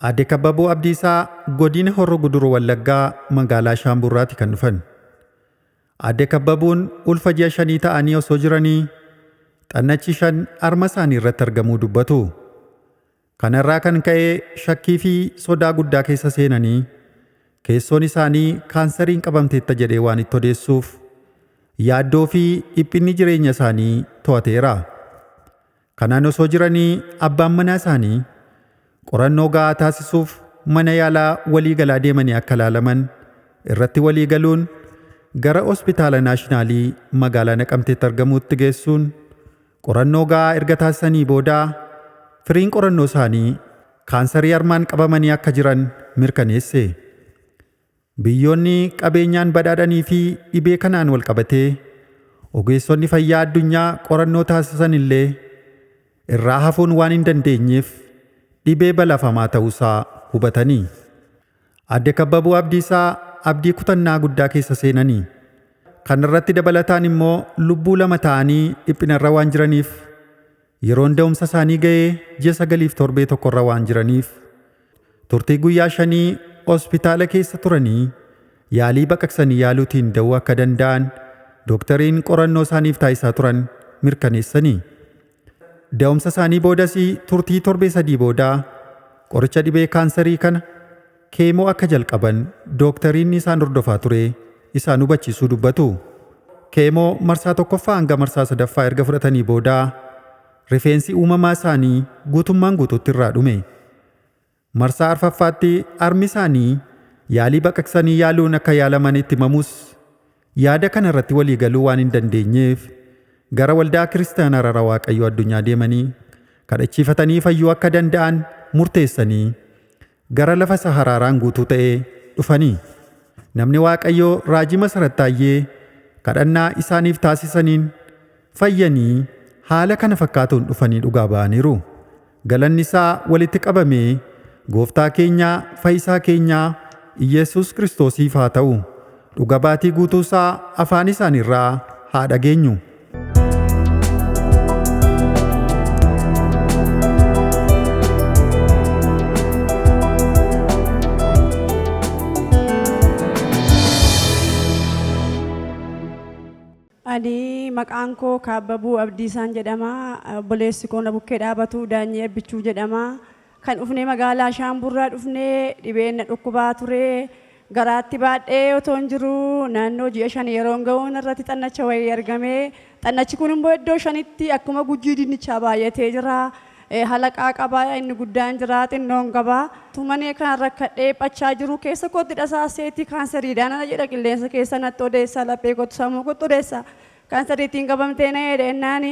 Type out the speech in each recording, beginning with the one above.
Aadde Kabbaboo Abdiisaa godina Horro Guduruu Wallaggaa magaalaa Shaamburraati kan dhufan. Aadde Kabbaboon ulfa ji'a 5 ta'anii osoo jiranii xannachi 5 harma isaanii irratti argamuu dubbatu. Kanarraa kan ka'e shakkii fi sodaa guddaa keessa seenanii keessoon isaanii kaansariin qabamteetta jedhee waan itti odeessuuf yaaddoo fi dhiphinni jireenya isaanii to'ateera. Kanaan osoo jiranii abbaan manaa isaanii qorannoo ga'aa taasisuuf mana yaalaa walii galaa deemanii akka ilaalaman irratti walii galuun gara hospitaala naashinaalii magaalaa Naqamteetti argamuutti geessuun qorannoo ga'aa erga taasisanii boodaa firiin qorannoo isaanii kaansarii harmaan qabamanii akka jiran mirkaneesse. Biyyoonni qabeenyaan badhaadhanii fi dhibee kanaan wal qabatee ogeessonni fayyaa addunyaa qorannoo taasisan illee irraa hafuun waan hin dandeenyeef dhibee balaafamaa ta'uusaa hubatanii. Aadde Kabbaboo Abdiisaa abdii kutannaa guddaa keessa seenanii. Kanarratti dabalataan immoo lubbuu 2 ta'anii dhiphinarra waan jiraniif yeroon da'umsa isaanii ga'ee ji'a 9 torbee 1 waan jiraniif turtii guyyaa 5 hospitaala keessa turanii yaalii baqaqsanii yaaluutiin da'uu akka danda'an dooktariin qorannoo isaaniif taasisaa turan mirkaneessanii. Da'umsa isaanii boodas turtii torbee 3 boodaa qoricha dhibee kaansarii kana keemoo akka jalqaban dooktariin isaan hordofaa ture isaan hubachiisuu dubbatu. Keemoo marsaa 1ffaa hanga marsaa 3ffaa erga fudhatanii boodaa rifeensi uumamaa isaanii guutummaan guutuutti irraa dhume. Marsaa 4ffaatti harmi isaanii yaalii baqaqsanii yaaluun akka yaalaman itti himamus yaada kana irratti walii galuu waan hin dandeenyeef gara waldaa kiristaanaa Araara Waaqayyoo addunyaa deemanii kadhachiifatanii fayyuu akka danda'an murteessanii gara lafa Saharaaraan guutuu ta'ee dhufanii. Namni Waaqayyoo raajii Masarat Taayyee kadhannaa isaaniif taasisaniin fayyanii haala kana fakkaatuun dhufanii dhugaa ba'aniiru. Galanni isaa walitti qabamee gooftaa keenyaa fayyisaa keenyaa Iyesuus Kiristoosiif haa ta'u. Dhuga baatii guutuu isaa afaan isaaniirraa haa dhageenyu. Ani maqaan koo Kaabbabuu Abdiisaan jedhama. Obboleessi koo na bukkee dhaabatu Daanyee Abbichuu jedhama. Kan dhufnee magaalaa Shaamburraa dhufnee dhibeen na dhukkubaa ture. Garaatti baadhee otoo hin jiru naannoo ji'a 5 yeroon ga'uun irratti xannacha wayii argame. Xannachi kun immoo iddoo 5tti akkuma gujii dinnichaa baay'atee jira. Halaqaa qaba, inni guddaan jira, xinnoon qaba. Tumanee kan rakkadhee phachaa jiru keessa kootti dhasaaseeti kaanseriidhaan ana jedha qilleensa keessa natti odeessa laphee kootti sammuu kootti odeessa. Kaanseriitiin qabamtee na jedhe ennaani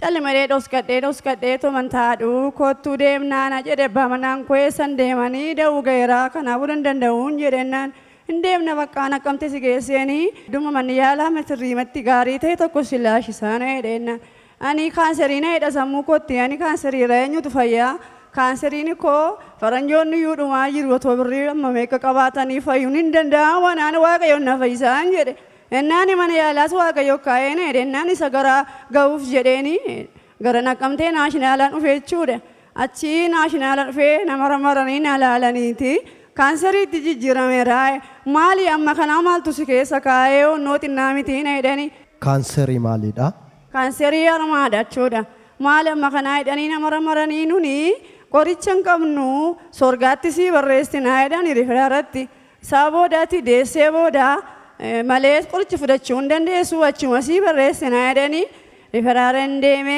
callimadhee dhoskadhee tuman taadhu koottuu deemnaa na jedhe abbaa manaan koo eessan deemanii da'uu ga'eera kanaafuu danda'uun jedhe ennaan hin deemna bakka naqqamte si geesseenii dhuma manni yaalaa sirriimatti gaarii ta'e tokko si laashisaa na jedhe ennaan. Ani kaanserii na jedha sammuu kootti ani kaanseriirra eenyutu fayyaa kaanseriin koo faranjoonni iyyuu dhumaa jiru otoo birrii amma meeqa qabaatanii fayyuun hin danda'amu anaan waaqayyoon na fayyisaan jedhe. Ennaan mana yaalaas waaqayyo kaa'ee na jedhe ennaan isa gara ga'uuf jedheeni gara naqqamtee naashinaalaan dhufe jechuudha. Achii naashinaalaan dhufee nama maranii na laalaniiti. Kaanseriitti jijjiirameera. Maali amma kanaa maaltu si keessa kaa'ee onnoo xinnaa miti na jedhani. Kaanserii maalidha? Kaanserii harmaadha jechuudha. Maali amma kanaa jedhanii nama maranii nuni qoricha hin qabnu sorgaatti sii barreessinaa jedhani riferaarratti. Isaa boodaatti deessee booda malee qoricha fudhachuu hin dandeessu achuma sii barreessinaa jedhani riferaara hin deeme.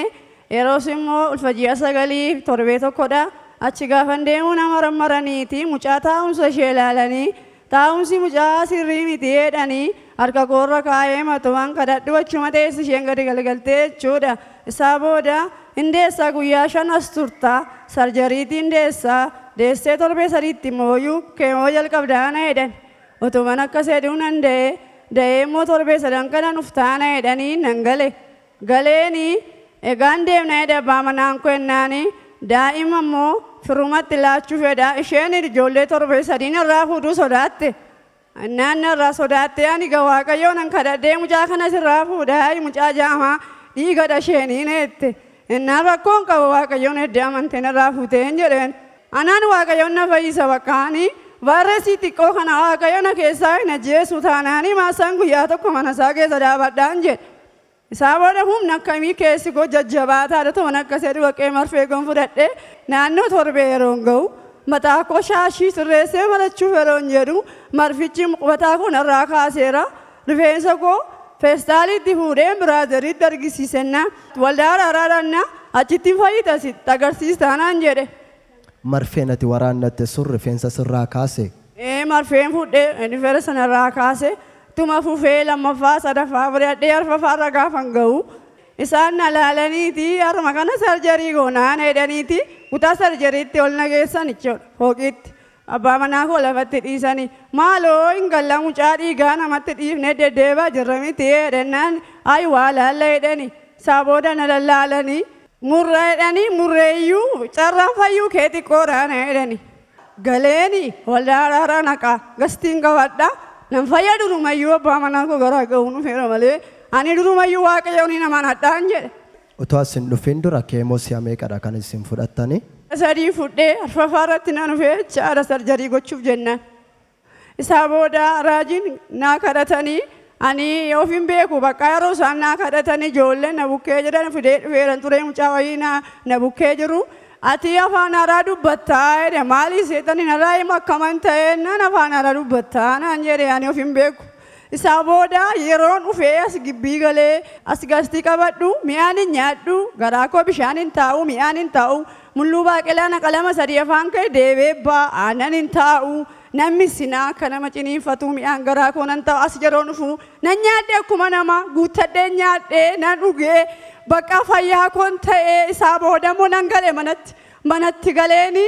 Yeroos immoo ulfa ji'a 9 torbee 1dha. Achi gaafan deemu nama maraniiti mucaa taa'umsa ishee ilaalanii taa'umsi mucaa sirrii miti jedhanii harka koorra kaa'ee matumaan kadhadhu achuma teessi isheen gadi galgaltee jechuudha. Isaa booda hin deessaa guyyaa 5 as turta sarjariitiin deessaa deessee torbee 3tti immoo keemoo jalqabdaa na jedhan. Utuman akkas jedhuu nan da'ee da'ee immoo torbee 3 kana dhuftaa na jedhanii nan gale. Galeeni egaan deemna jedhe abbaa manaan koo ennaani daa'ima immoo firumatti laachuu fedha isheen ijoollee torbee 3 irraa fuudhuu sodaatte. Innaan irraa sodaatte ani ga waaqayyoo nan kadhadhee mucaa kanas irraa fuudhaa mucaa jaamaa dhiigadha isheenii neette. Innaan rakkoon qaba waaqayyoon edda amanteen irraa fuuteen jedheen. Anaan Waaqayyoon na fayyisa bakkaanii vaayirasii xiqqoo kana Waaqayyo na keessaa hin ajjeesu taanaanii maasaan guyyaa tokko mana isaa keessa dhaabadhaan jedhe. Isaa booda humna akkamii keessi koo jajjabaataa ta'uun akkasii waqee marfee gon fudhadhee naannoo torbee yeroon ga'u mataa koo shaashii sirreessee marachuuf yeroon jedhu marfichi mataa koo narraa kaaseera. Rifeensa koo feestaaliitti fuudhee biraazariitti argisiisenna waldaa araaraadhaan achitti fayyita sitti agarsiistaanaan jedhe. Marfeen ati waraannatte sun rifeensa sirraa kaase. Ee, marfeen fuudhee rifeensa sanarraa kaase tuma fufee lammaffaa sadaffaa fudhadhee arfaffaarra gaafan ga'u isaan na laalaniiti harma kana sarjarii goonaan jedhaniiti kutaa sarjariitti ol na geessan jechuudha fooqiitti. Abbaa manaa koo lafatti dhiisanii maaloo hin galla mucaa dhiigaa namatti dhiifnee deddeebaa jirra miti jedhennaan ayi waa laalla jedhani isaa booda na lallaalanii murra jedhanii murreeyyuu carraan fayyuu kee xiqqoodhaan jedhani. Galeeni waldaa araaraa naqaa gastiin qabadha. Nan fayya durumayyuu abbaa manaa koo garaa ga'uu dhufeera malee ani durumayyuu Waaqayyoon hin amanadhaan jedhe. Utuu as hin dhufin dura keemoo si'a meeqadha kan isin fudhattanii? Sadii fudhee arfaffaa irratti nan dhufee jechaadha sarjarii gochuuf jennaan. Isaa booda raajiin naa kadhatanii ani of hin beeku bakka yeroo isaan naa kadhatanii ijoolleen na bukkee jiran fidee dhufeeran ture mucaa wayii na bukkee jiru. Ati afaan haaraa dubbattaa jedhe maali seetani narraa hima akkaman ta'e nan afaan haaraa dubbattaa naan jedhe ani of hin beeku. Isaa booda yeroon dhufee as gibbii galee as gastii qabadhu mi'aan hin nyaadhu garaa koo bishaan hin taa'u mi'aan hin taa'u mulluu baaqelaa naqa lama sadii afaan kee deebee ba'a aannan hin taa'u namni sinaa akka nama ciniinfatu mi'aan garaa koo nan taa'u as yeroon dhufu nan nyaadhe akkuma nama guuttadhee nyaadhee nan dhugee bakka fayyaa koon ta'ee isaa booda immoo nan gale manatti galeeni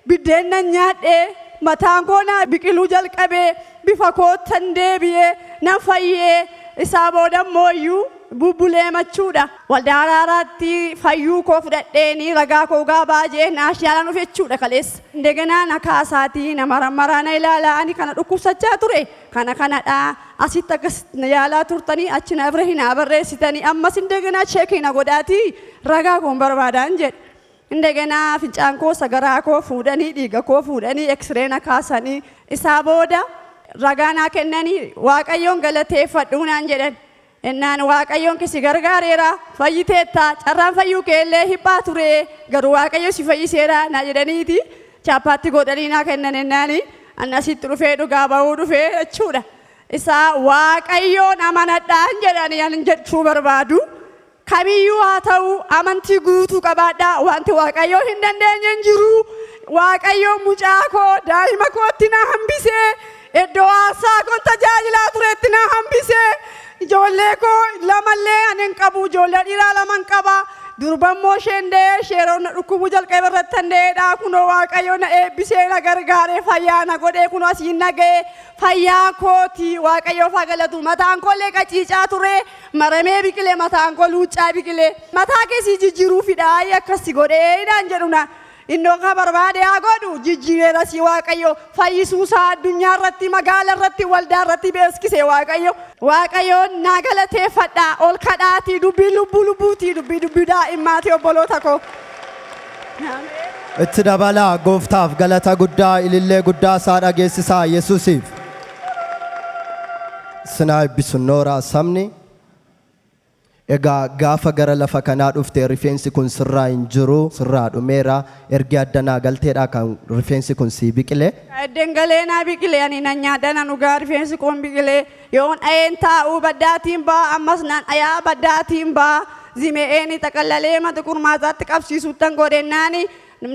biddeen nan nyaadhee mataan koo naa biqiluu jalqabee bifa koottan deebi'ee nan fayyee isaa booda immoo iyyuu bubbulee machuudha. Waldaa araaraatti fayyuu koo fudhadheeni ragaa koo gaabaa jee naashinalaan dhufe jechuudha kaleessa. Indeganaa na kaasaatii na marammaraa na ilaalaa ani kana dhukkubsachaa ture kana kanadhaa asitti akkas na yaalaa turtanii achi na bira hin barreessitanii ammas indeganaa cheekii na godhaatii ragaa koon barbaadaan jedhe. Indeganaa fincaan koo sagaraa koo fuudhanii dhiiga koo fuudhanii eksiree na kaasanii isaa booda ragaa naa kennanii Waaqayyoon galateeffadhuu naan jedhan. Innaan Waaqayyoon si gargaareera fayyiteetta carraan fayyuu keellee hiphaa ture garuu Waaqayyo si fayyiseera naa jedhaniiti chaappaatti godhanii naa kennan ennaani annasitti dhufee dhugaa ba'uu dhufee jechuudha. Isaa Waaqayyoon amanadhaan jedhanii ani jechuu barbaadu. Kamiyyuu haa ta'u amantii guutuu qabaadhaa wanti Waaqayyoo hin dandeenye hin jiru. Waaqayyo mucaa koo daa'ima kootti na hambisee iddoo aarsaa koon tajaajilaa turetti na hambisee ijoollee koo lamallee ani hin qabu ijoollee dhiiraa lama hin qaba. Durbammoo isheen da'ee ishee yeroo na dhukkubuu jalqabe irratti hin da'eedha. Kunoo Waaqayyo na eebbisee na gargaaree fayyaa na godhee kunoo asiin na ga'ee fayyaa kooti Waaqayyoof haa galatu. Mataan koollee qaciicaa ture maramee biqilee mataan koo luuccaa biqilee mataa keessi jijjiiruufidha akkasi godhee dhaan jedhu na. Innoo ka barbaade haa godhu jijjiireera si Waaqayyo fayyisuusaa addunyaa irratti magaala irratti waldaa irratti beeksise Waaqayyo. Waaqayyo naa galateeffadha ol kadhaatii dubbii lubbuu lubbuutii dubbii dubbii daa'immaati obboloota koo. Itti dabalaa gooftaaf galata guddaa ilillee guddaa isaa dhageessisaa Yesuusiif. Sinaa eebbisu nooraa sabni. Egaa gaafa gara lafa kanaa dhufte rifeensi kun sirraa hin jiru sirraa dhumeera ergi addanaa galteedha kan rifeensi kun sii biqile. Eddeen galee naa biqilee ani nan nyaadha nan dhugaa rifeensi kun biqilee yoon dha'een taa'uu baddaatiin ba'a ammas nan dhayaa baddaatiin ba'a zime'een xaqallalee mata qurmaasaatti qabsiisuuttan godhennaani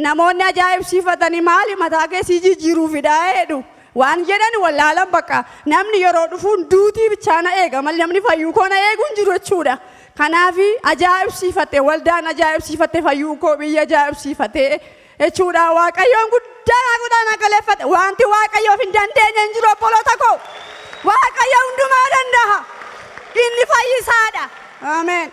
namoonni ajaa'ibsiifatanii maali mataa keessi jijjiiruufidha jedhu. Waan jedhan wallaalan bakka namni yeroo dhufuun duutii bichaa na eega malee namni fayyuu koo na eegu hin jiru jechuudha. Kanaaf ajaa'ibsiifate waldaan ajaa'ibsiifate fayyuu koo biyya ajaa'ibsiifate jechuudha. Waaqayyoon guddaa guddaa na galeeffate wanti Waaqayyoof hin dandeenye hin jiru obboloota koo. Waaqayyo hundumaa danda'a. Inni fayyisaadha. Ameen.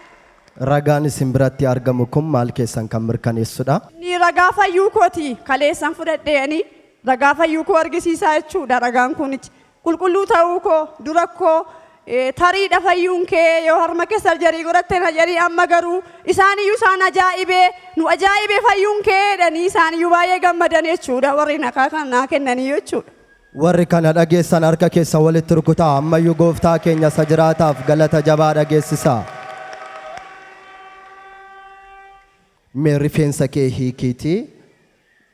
Ragaan isin biratti argamu kun maal keessan kan mirkaneessudha? Inni ragaa fayyuu kooti kaleessan fudhadheeni ragaa fayyuu koo argisiisaa jechuudha ragaan kun qulqulluu ta'uu koo dura koo Tariidha fayyuun kee yoo harma kee surgery godhatte na jedhii, amma garuu isaaniyyuu isaan ajaa'ibee, nu ajaa'ibee fayyuun kee jedhanii isaaniyyuu baay'ee gammadan jechuudha, warri nakaa kan naa kennanii jechuudha. Warri kana dhageessan harka keessa walitti rukutaa, ammayyuu gooftaa keenya isa jiraataaf galata jabaa dhageessisaa. Mee rifeensa kee hiikiitii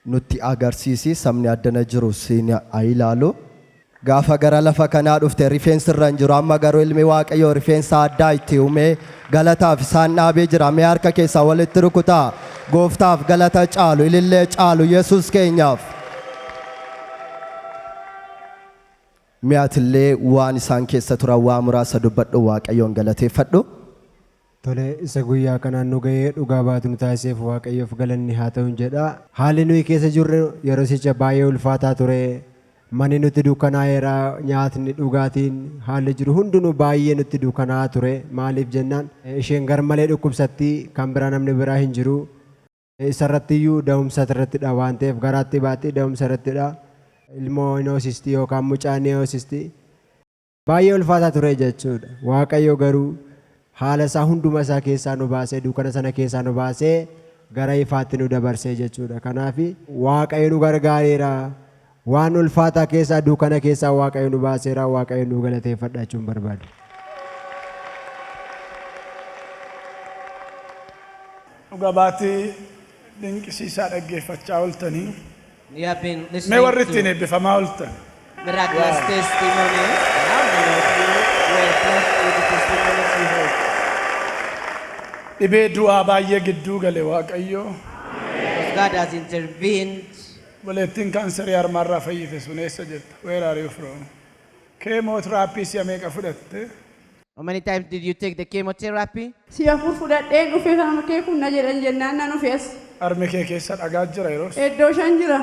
nutti agarsiisi, sabni addana jiru siin haa ilaalu. Gaafa gara lafa kanaa dhufte rifeensi irra hin jiru, amma garuu ilmi Waaqayyoo rifeensa addaa itti uumee galataaf isaan dhaabee jira. Mee harka keessaa walitti rukutaa, gooftaaf galata caalu, ilillee caalu Yesuus keenyaaf. Mee atillee waan isaan keessa turan waa muraasa dubbadhu, Waaqayyoon galateeffadhu. Tole, isa guyyaa kanaan nu ga'ee dhugaa baatu nu taasiseef Waaqayyoof galanni haa ta'u jedha. Haalli nuyi keessa jirru yeroo sicha baay'ee ulfaataa ture. Manni nutti dukkanaa'eera, nyaatni, dhugaatiin, haalli jiru hundinuu baay'ee nutti dukkanaa'aa ture. Maaliif jennaan, isheen garmalee dhukkubsatti, kan biraa namni biraa hin jiru. Isarrattiyyuu da'umsa irrattidha waan ta'eef, garaatti baatti, da'umsa irrattidha. Ilmoo hin hoosisti yookaan mucaa ni hoosisti. Baay'ee ulfaataa ture jechuudha. Waaqayyo garuu haala isaa hunduma isaa keessaa nu baasee, dukkana sana keessaa nu baasee, gara ifaatti nu dabarsee jechuudha. Kanaaf Waaqayyo nu gargaareera. Waan ulfaataa keessaa, dukkana keessaa Waaqayyo nu baaseera. Waaqayyo nu galateeffadha jechuun barbaada. Dhuga baatii dinqisiisaa dhaggeeffachaa ooltanii. You have been Mee listening warri ittiin to eebbifamaa ooltan. Miraculous testimonies. And how many of you were blessed with the testimonies you heard? Dhibee du'aa baay'ee gidduu gale Waaqayyo. Because God has intervened. Obboleettiin kaansarii harmaarraa fayyite sun eessa jirta? Where are you from? Chemotherapy si'a meeqa fudhatte? How many times did you take the chemotherapy? Si'a afur fudhadheen dhufee, kana kee kun na jedhan jennaan nan dhufe as. Harmi kee keessa dhagaa jira yeroos. Iddoo shan jira.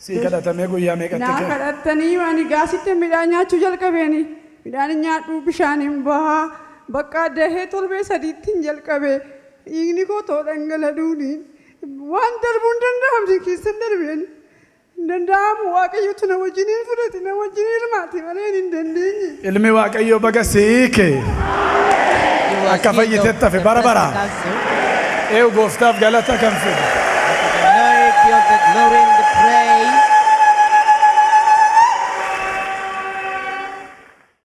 Sii kadhatamee guyyaa meeqatti Naa kee? kadhattanii ani gaasitti midhaan nyaachuu jalqabeeni. Midhaan hin nyaadhu, bishaan hin bahaa. Bakka dahee torbee 3tti hin jalqabe. Dhiigni koo too dhangala'uuni. Waan darbuu hin danda'amne keessa darbeen. Hin danda'amu, Waaqayyotu na wajjiniin fudhate, na wajjin hirmaate malee hin dandeenye. Ilmi Waaqayyoo baga siike. He was Akka healed of fayyitetti hafe the bara breast baraan. Cancer. Eewu gooftaaf galata kan fidu. Glory be of the glory and the praise.